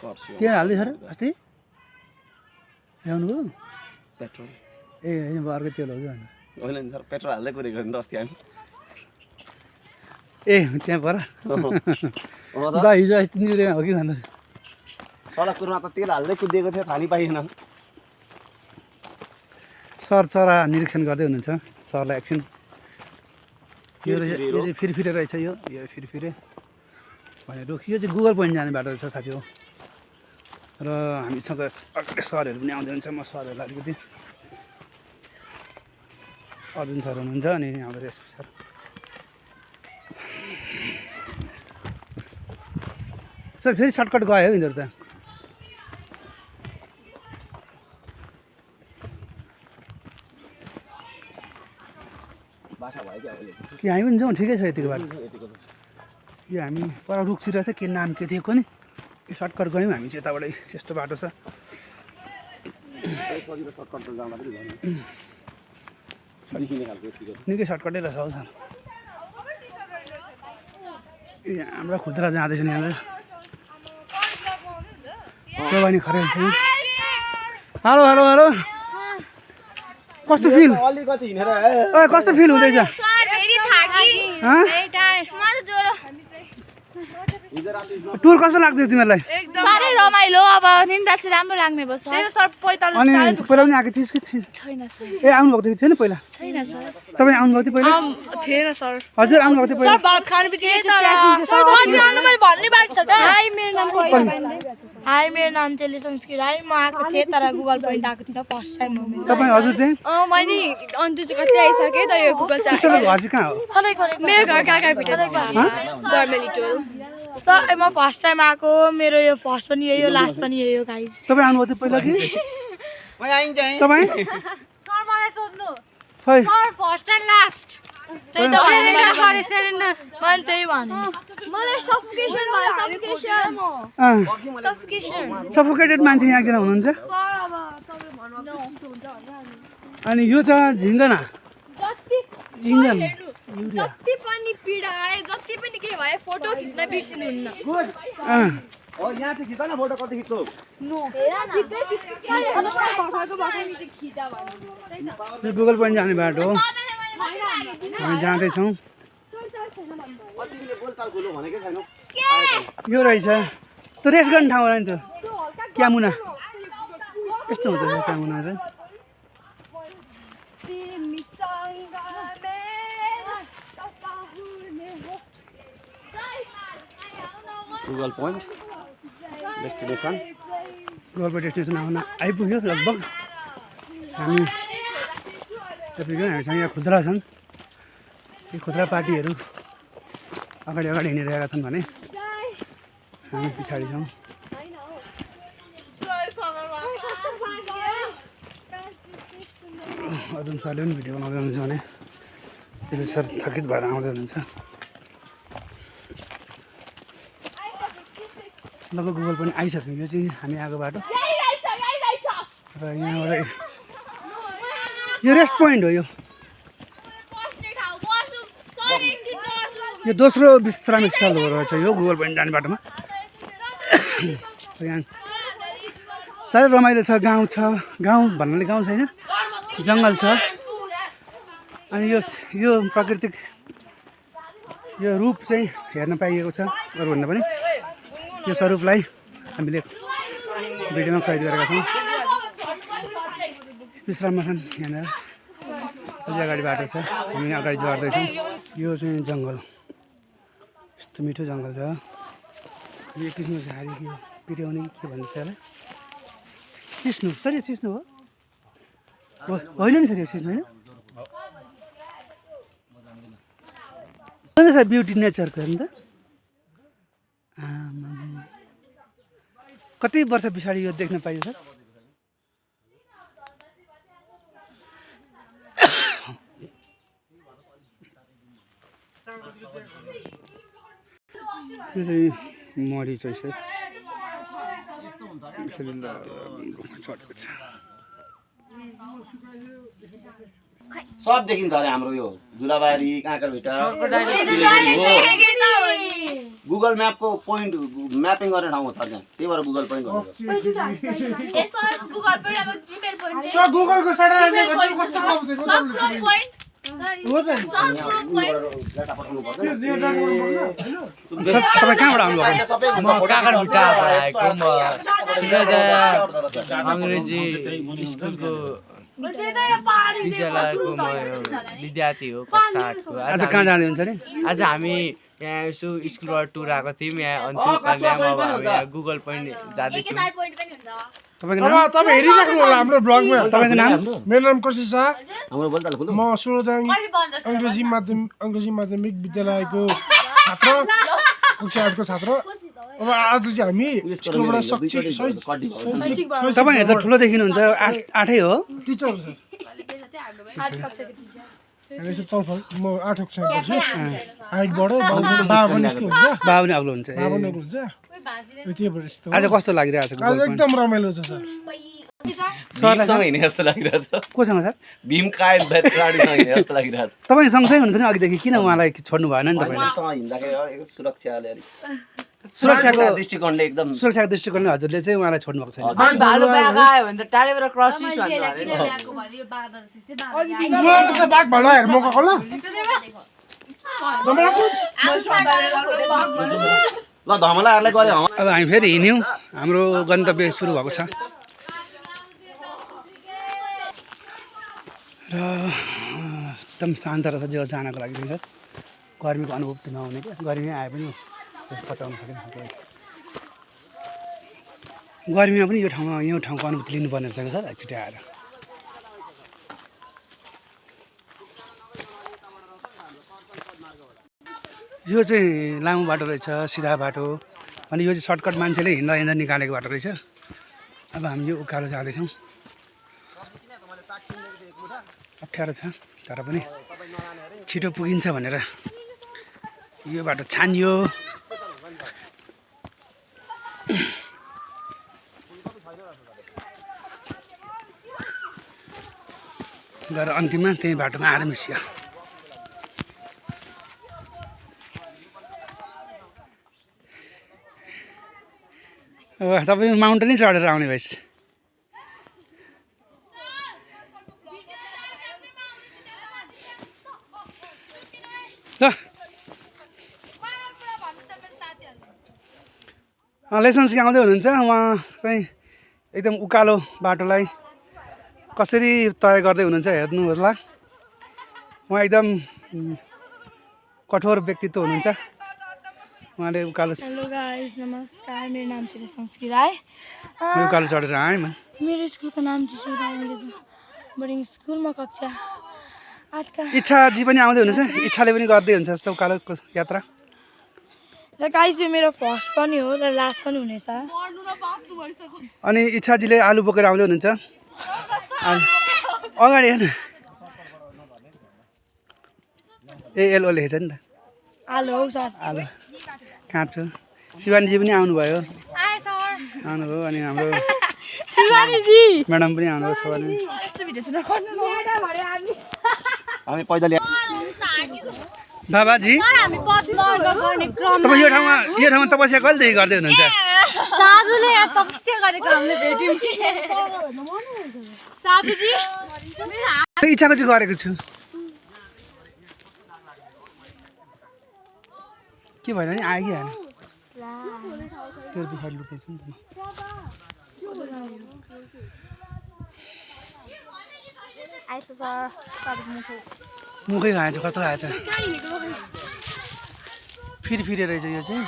तेल हाल्दै सर अस्ति ल्याउनु भयो पेट्रोल ए होइन अर्को तेल हो कि होइन नि सर पेट्रोल हाल्दै कुदेको नि त अस्ति हामी ए त्यहाँ पर दा हिजो अस्ति नि हो कि भन्दा सडकमा त तेल हाल्दै कुदिएको थियो थाहा नि पाइएन सर चरा निरीक्षण गर्दै हुनुहुन्छ सरलाई एकछिन यो चाहिँ फिरफिरे रहेछ यो फिरफिरे भने रुख यो चाहिँ गुगल पोइन्ट जाने बाटो रहेछ साथी हो र हामीसँग सरहरू पनि आउँदै हुन्छ म सरहरूलाई अलिकति अर्जुन सर हुनुहुन्छ अनि हाम्रो एसपी सर सर फेरि सर्टकट गयो हो यिनीहरू त कि हामी पनि जाउँ ठिकै छ यतिको बाटो यो हामी पर रुखतिर चाहिँ के नाम के थियो नि यो सर्टकट गयौँ हामी चाहिँ यताबाट यस्तो बाटो छ निकै सर्टकटै रहेछ हौ सर ए हाम्रा खुद्रा जाँदैछ नि यहाँनिर सोभानी खरेल छ हेलो हेलो हेलो कस्तो फिल अलिकति हिँडेर कस्तो फिल हुँदैछ टुर कस्तो लाग्दैछ तिमीहरूलाई साह्रै रमाइलो अब निन्दा चाहिँ राम्रो लाग्ने भयो सर अनि पहिला पनि आएको थिइस् कि छैन सर ए आउनुभएको थियो थिएन पहिला छैन सर तपाईँ आउनुभएको थियो पहिला थिएन सर हजुर आउनुभएको थियो पहिला भात खाने बित्तिकै भन्ने बाँकी छ हाई मेरो नाम चाहिँ संस्कृत राई म आएको थिएँ तर गुगल पोइन्ट आएको थिइनँ फर्स्ट टाइम हो तपाईँ हजुर चाहिँ मैले अन्त चाहिँ कति आइसकेँ त यो गुगल सिस्टरको घर चाहिँ कहाँ हो मेरो घर काकाभित्र बर्मेली टोल सर म फर्स्ट टाइम आएको मेरो यो फर्स्ट पनि यही हो लास्ट पनि यही हो गाइस तपाईँ आउनुभएको थियो पहिला कि तपाईँ सर मलाई सोध्नु खै सर फर्स्ट एन्ड लास्ट त्यही त सेरेन्डर गरे सेरेन्डर मैले त्यही भने मलाई सफोकेसन भयो सफोकेसन सफोकेटेड मान्छे यहाँ किन हुनुहुन्छ सर अब तपाईँ भन्नुहुन्छ अनि यो छ झिङ्गना जति झिङ्गन जति पनि पीडा आए जति पनि के भए फोटो खिच्न बिर्सिनुहुन्न यहाँ चाहिँ खिच न फोटो कति खिच्छौ यो गुगल पोइन्ट जाने बाटो हो हामी जाँदैछौँ यो रहेछ त्यो रेस्ट गर्ने ठाउँ होला नि त्यो क्यामुना यस्तो हुँदैछ क्यामुना चाहिँ Google point destination Google point destination आउन आइपुग्यो लगभग हामी तपाईँको हामीसँग यहाँ खुद्रा छन् यी खुद्रा पार्टीहरू अगाडि अगाडि हिँडिरहेका छन् भने हामी पछाडि छौँ अर्जुन सरले पनि भिडियो बनाउँदै हुनुहुन्छ भने अर्जुन सर थकित भएर आउँदै हुनुहुन्छ लगभग गुगल पनि आइसक्यो यो चाहिँ हामी आएको बाटो र यहाँबाट यो रेस्ट पोइन्ट हो यो दोस्रो विश्राम स्थल हो रहेछ यो गुगल पोइन्ट जाने बाटोमा यहाँ साह्रै रमाइलो छ गाउँ छ गाउँ भन्नाले गाउँ छैन जङ्गल छ अनि यो प्राकृतिक यो रूप चाहिँ हेर्न पाइएको छ अरूभन्दा पनि यो स्वरूपलाई हामीले भिडियोमा कैद गरेका छौँ विश्राममा छन् यहाँनिर अझै अगाडि बाटो छ हामी अगाडि झर्दैछौँ यो चाहिँ जङ्गल यस्तो मिठो जङ्गल छ यो किसिमको झारी के बिर्याउने के भन्छ त्यसलाई सिस्नु सर यो सिस्नु हो होइन नि सर यो सिस्नु होइन सर ब्युटी नेचरको हेर्नु त कति वर्ष पछाडि यो देख्न पाइयो सर यो चाहिँ मरिच चाहिँ यसरी चढेको छ सब देखिन्छ अरे हाम्रो यो झुलाबारी काँकरभिटा गुगल म्यापको पोइन्ट म्यापिङ गर्ने ठाउँमा छ त्यहाँ त्यही भएर गुगल पोइन्ट भनेको गुगलको सडा तपाईँ कहाँबाट आउनुभएको म काँकरभिट्टा आएको म अङ्ग्रेजी स्कुलको विद्यालयको म विद्यार्थी हो कक्षा 8 को। आज कहाँ जाँदै हुन्छ नि आज हामी यहाँ यसो स्कुलबाट टुर आएको थियौँ यहाँ अन्तिम कन्यामा अब हामी यहाँ गुगल पोइन्ट जाँदैछौँ। तपाईँको नाम तपाईँ हेरिराख्नु होला हाम्रो ब्लगमा। तपाईँको नाम मेरो नाम कशिश शाह, हाम्रो बोल्दा फुल म सुरोदाङ अङ्ग्रेजी माध्यमिक विद्यालयको छात्र, कक्षा 8 को छात्र। अब आज चाहिँ हामी स्कुलबाट तपाईँहरू त ठुलो देखिनुहुन्छ 8 हो टिचर यसो चौफल म 8 कक्षा पढ्छु। हाइटबाट बाबा पनि यस्तो हुन्छ, बाबु नि अग्लो हुन्छ बाबा पनि हुन्छ। त्यही भएर यस्तो आज कस्तो लागिरहेको छ आज एकदम रमाइलो छ सर। सरसँग हिँडे जस्तो लागिरहेछ कोसँग सर भीम काइट गाडीसँग हिँडे जस्तो लागिरहेछ तपाईँ सँगसँगै हुनुहुन्छ नि अघिदेखि किन उहाँलाई छोड्नु भएन नि तपाईँले सँग हिँड्दाखेरि सुरक्षाले अलिक सुरक्षाको दृष्टिकोणले एकदम सुरक्षाको दृष्टिकोणले हजुरले चाहिँ उहाँलाई छोड्नु भएको छैन भालु ब्याग आयो भने त टाढेबाट क्रसिस भन्नु अरे नि। बाघ भाडाहरू म गएको ल धमलाहरूलाई गऱ्यो अब हामी फेरि हिँड्यौँ हाम्रो गन्तव्य सुरु भएको छ र एकदम शान्त रहेछ जो जानको लागि चाहिँ सर गर्मीको अनुभव त नहुने क्या गर्मी आए पनि पचाउन सक्ने खालको रहेछ गर्मीमा पनि यो ठाउँको अनुभूति लिनुपर्ने रहेछ सर एकचोटि आएर यो चाहिँ लामो बाटो रहेछ सिधा बाटो अनि यो चाहिँ सर्टकट मान्छेले हिँड्दा हिँड्दा निकालेको बाटो रहेछ अब हामी यो उकालो जाँदैछौँ अप्ठ्यारो छ तर पनि छिटो पुगिन्छ भनेर यो बाटो छानियो गएर अन्तिममा त्यही बाटोमा आएर मिसियो तपाईँ माउन्टेनै चढेर आउने भएछ लेसन सिकाउँदै हुनुहुन्छ उहाँ चाहिँ एकदम उकालो बाटोलाई कसरी तय गर्दै हुनुहुन्छ हेर्नु होला उहाँ एकदम कठोर व्यक्तित्व हुनुहुन्छ उहाँले उकालो हेलो गाइस नमस्कार मेरो नाम चाहिँ संस्कृति राई उकालो चढेर आएँ म मेरो स्कुलको नाम चाहिँ सुधा इङ्ग्लिस बोर्डिङ स्कुल म कक्षा 8 का इच्छाजी पनि आउँदै हुनुहुन्छ इच्छाले पनि गर्दै हुन्छ यस्तो उकालोको यात्रा र गाइस यो मेरो फर्स्ट पनि हो र लास्ट पनि हुनेछ अनि इच्छाजीले आलु बोकेर आउँदै हुनुहुन्छ अगाडि हेर्नु एएलओ लेखेछ नि त आलो हौ सर आलु काँचो शिवानीजी पनि आउनुभयो आउनुभयो अनि हाम्रो शिवानीजी म्याडम पनि आउनुभयो छ भने हामी पैदल बाबाजी तपाईँ यो ठाउँमा तपस्या कहिलेदेखि गर्दै हुनुहुन्छ साधुले यहाँ तपस्या गरेको हामीले भेट्यौँ साधुजी इच्छाको चाहिँ गरेको छु के भएन नि आयो कि आएन त्यो पछाडि लुकेछ नि त मुखै खाएछ कस्तो खाएछ फेरि रहेछ यो चाहिँ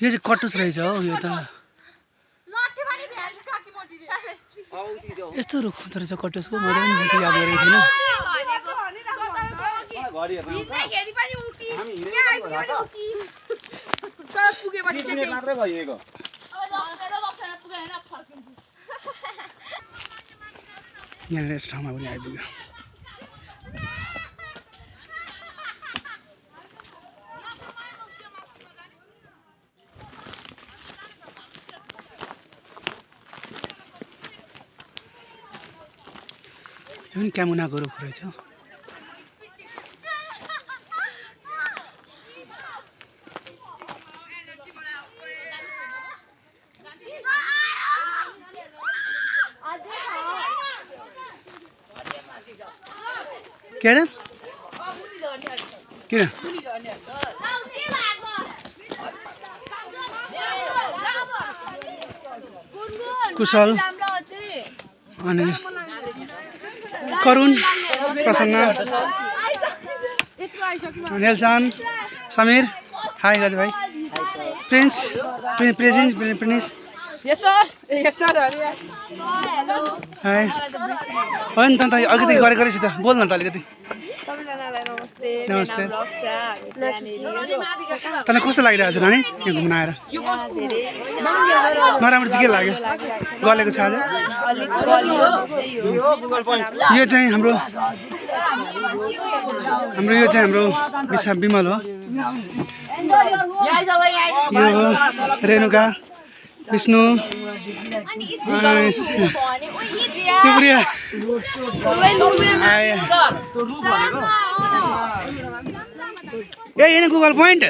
यो चाहिँ कटुस रहेछ हौ यो त यस्तो रुख हुँदो रहेछ कटुसको मैले पनि याद गरेको थिइनँ मात्रै भइएको यहाँनिर यस्तो ठाउँमा पनि आइपुग्यो यो पनि क्यामुनाको रुख रहेछ के अरे किन कुशल अनि करुण प्रसन्न नेल्सन समीर हाई गाली भाइ प्रिन्स प्रिन्स हाई हो नि त अन्त अलिकति गरेको त बोल न त अलिकति नमस्ते तँलाई कस्तो लागिरहेको छ नानी यहाँ घुम्न आएर नराम्रो चाहिँ के लाग्यो गलेको छ आज यो चाहिँ हाम्रो विमल हो यो हो रेणुका विष्णु सुप्रिया ए यहाँ गुगल पोइन्ट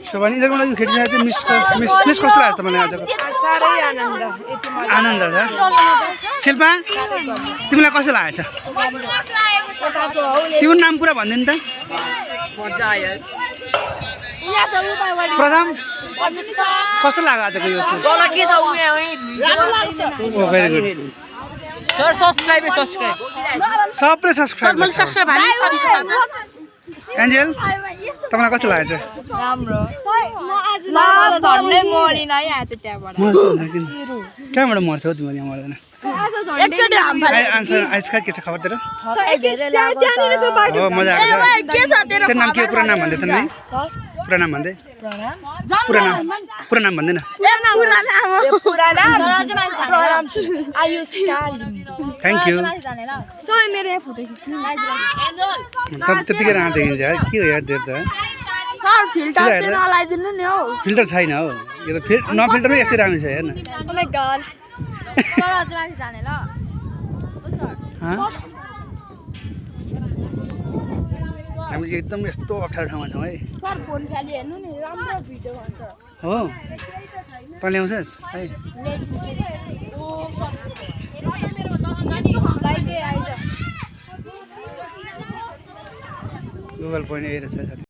शोभानी इधरको लागि खेटिरहेको चाहिँ मिस कस्तो लाग्छ तपाईँलाई आजको आनन्द छ शिल्पा तिमीलाई कस्तो लागेको छ तिम्रो नाम पुरा भनिदिनु त प्रथम कस्तो लाग्यो आजको यो भेरी गुड सर सब्सक्राइब सबले सब्सक्राइब एन्जेल तपाईँलाई कस्तो लागेको छ कहाँबाट मर्छ हौ तिमीहरू यहाँ मर्दैन आइसका के छ खबर तेरो हो मजा आएको छ तेरो नाम के पुरा नाम भन्दै त नि पुरा नाम भन्दै पुरा नाम भन्दैन थ्याङ्क यू त्यतिकै रात देखिन्छ यार के हो यार त्यो त फिल्टर छैन हौ यो त नफिल्टरमै यस्तै राम्रो छ हेर्न हामी चाहिँ एकदम यस्तो अप्ठ्यारो ठाउँमा छौँ है हो तँ ल्याउँछस् है गुगल पोइन्ट यही रहेछ